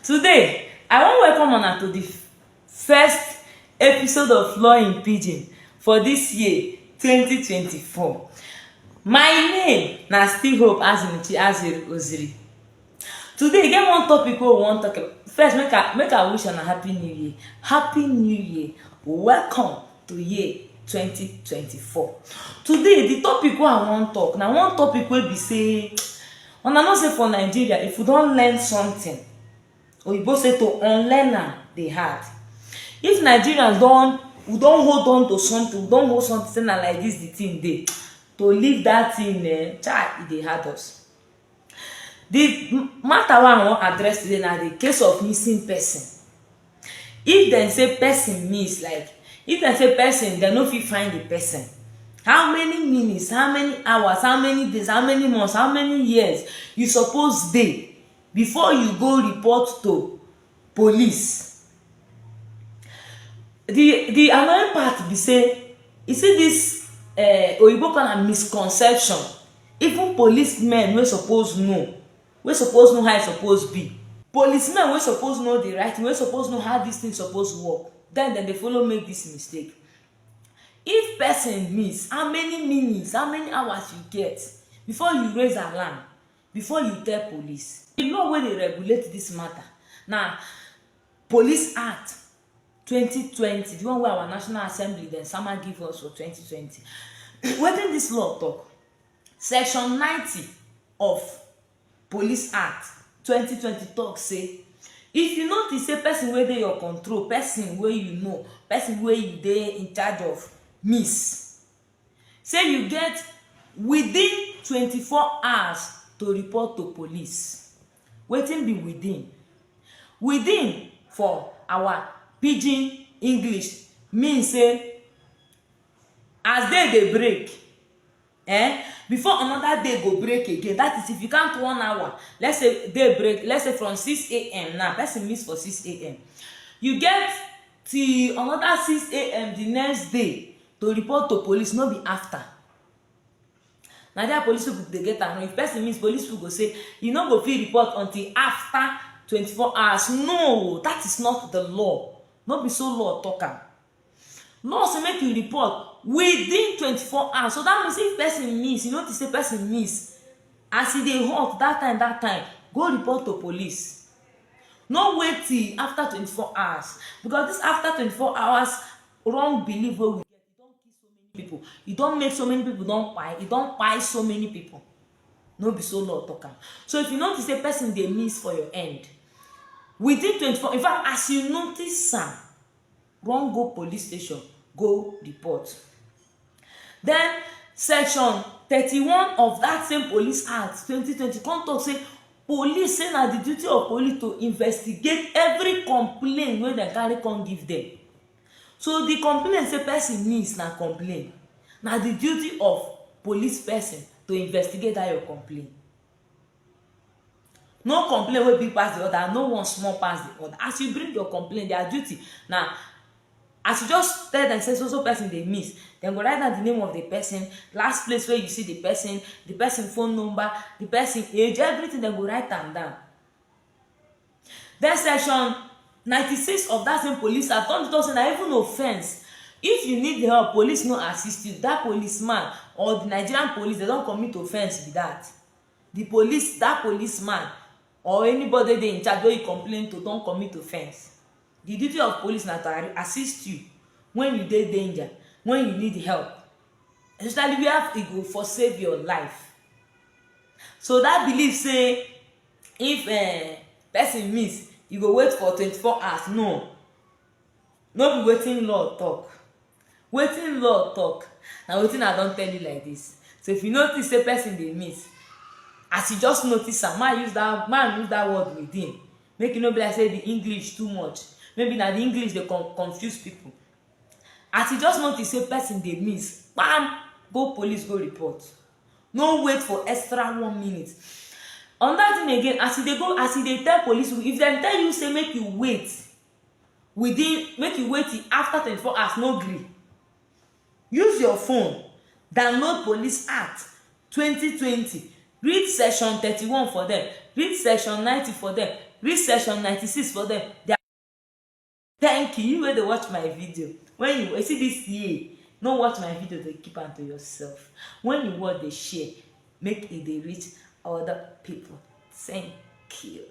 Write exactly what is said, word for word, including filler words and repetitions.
Today, I wan welcome una to the first episode of Law in Pidgin for this year, twenty twenty-four. My name na still Hope Azinichi Aziri Oziri. Today, e get one topic wey we wan talk about. First, make I, make I wish una happy new year. Happy new year. Welcome to year twenty twenty-four. Today, the topic wey I wan talk na one topic wey be say, una know say for Nigeria, if we don learn something, oyibo say to unlearn am dey hard. If Nigerians don, we don hold on to something, we don hold something, say na like this the thing dey, to leave that thing, eh, chai, e dey hard us. The m-, matter wey I wan address today na the case of missing person. If dem say person miss, like, if dem say person, dem no fit find the person, how many minutes, how many hours, how many days, how many months, how many years you suppose dey before you go report to police? The, the annoying part be say, you see this, eh, oyibo call am misconception. Even policemen wey suppose know, wey suppose know how e suppose be, policemen wey suppose know the right thing, wey suppose know how this thing suppose work, then dem dey follow make this mistake. If person miss, how many minutes, how many hours you get before you raise alarm, before you tell police? The law wey dey regulate this matter na Police Act twenty twenty, the one wey our National Assembly dem sama give us for twenty twenty. Wetin this law talk? Section ninety of Police Act twenty twenty talk say, if you notice say person wey dey your control, person wey you know, person wey you dey in charge of, miss, say you get within twenty-four hours to report to police. Wetin be within? Within for our Pidgin English mean say as day dey break, eh, before another day go break again, that is, if you count one hour, let's say day break, let's say from six a.m. now, person miss for six a.m., you get till another six a.m. the next day to report to police, no be after. Na there police people dey get am. If person miss, police people go say you no go fit report until after twenty-four hours. No, that is not the law. No be so law talk am. Law say make you report within twenty-four hours. So that means if person miss, you notice say person miss, as e dey hot that time, that time, go report to police. No wait till after twenty-four hours, because this after twenty-four hours wrong belief wey we get, e don kill so many people, e don make so many people don kpai, e don kpai so many people. No be so law talk am. So if you notice say person dey miss for your end, within twenty-four, in fact, as you notice am, run go police station, go report. Then section thirty-one of that same Police Act twenty twenty come talk say police, say na the duty of police to investigate every complaint wey dem carry come give dem. So the complaint say person miss na complaint, na the duty of police person to investigate that your complaint. No complaint wey big pass the other, no one small pass the other. As you bring your complaint, their duty na, as you just tell them say so so person dey miss, dem go write down the name of the person, last place where you see the person, the person phone number, the person age, everything dem go write am down. Then section ninety-six of that same Police Act don talk say na even offence. If you need help, police no assist you, that policeman or the Nigerian police, dem don commit offence be that. The police, that policeman or anybody dey in charge wey you complain to don commit offence. The duty of police na to arri-, assist you when you dey danger, when you need help, especially where e go for save your life. So that belief say if, eh, person miss, you go wait for twenty-four hours, no. No be wetin law talk. Wetin law talk na wetin I don tell you like this. So if you notice say person dey miss, as you just notice am, ma use that, ma use that word within. Make e no be like say the English too much. Maybe na the English dey con-, confuse people. As you just notice say person dey miss, kpam, go police, go report. No wait for extra one minute. Another thing again, as you dey go, as you dey tell police, if dem tell you say make you wait within, make you wait till after twenty-four hours, no gree. Use your phone, download Police Act twenty twenty, read section thirty-one for there. Read section ninety for them. Read section ninety-six for them. They are, thank you. You wey dey watch my video. When you, you see this year, no watch my video, dey keep am to yourself. When you watch, dey share, make e dey reach other people. Thank you.